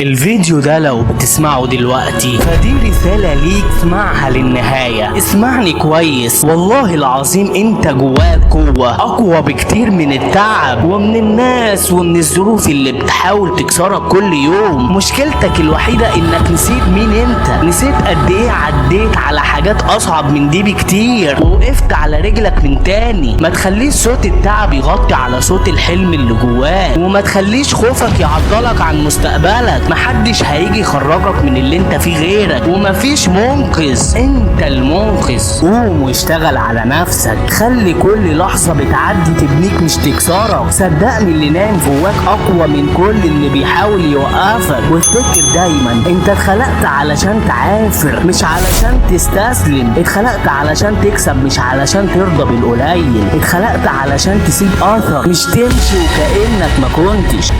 الفيديو ده لو بتسمعه دلوقتي فدي رسالة ليك، اسمعها للنهاية، اسمعني كويس. والله العظيم انت جواك قوة اقوى بكتير من التعب ومن الناس ومن الظروف اللي بتحاول تكسرك كل يوم. مشكلتك الوحيدة انك نسيت مين انت، نسيت قد ايه عديت على حاجات اصعب من دي بكتير ووقفت على رجلك من تاني. ما تخليش صوت التعب يغطي على صوت الحلم اللي جواك، وما تخليش خوفك يعطلك عن مستقبلك. محدش هيجي يخرجك من اللي انت فيه غيرك، ومفيش منقذ، انت المنقذ. قوم واشتغل على نفسك، خلي كل لحظة بتعدي تبنيك مش تكسرك. صدقني اللي نايم جواك اقوى من كل اللي بيحاول يوقفك. وافتكر دايما انت اتخلقت علشان تعافر مش علشان تستسلم، اتخلقت علشان تكسب مش علشان ترضى بالقليل، اتخلقت علشان تسيب اثر مش تمشي وكأنك ما كنتش.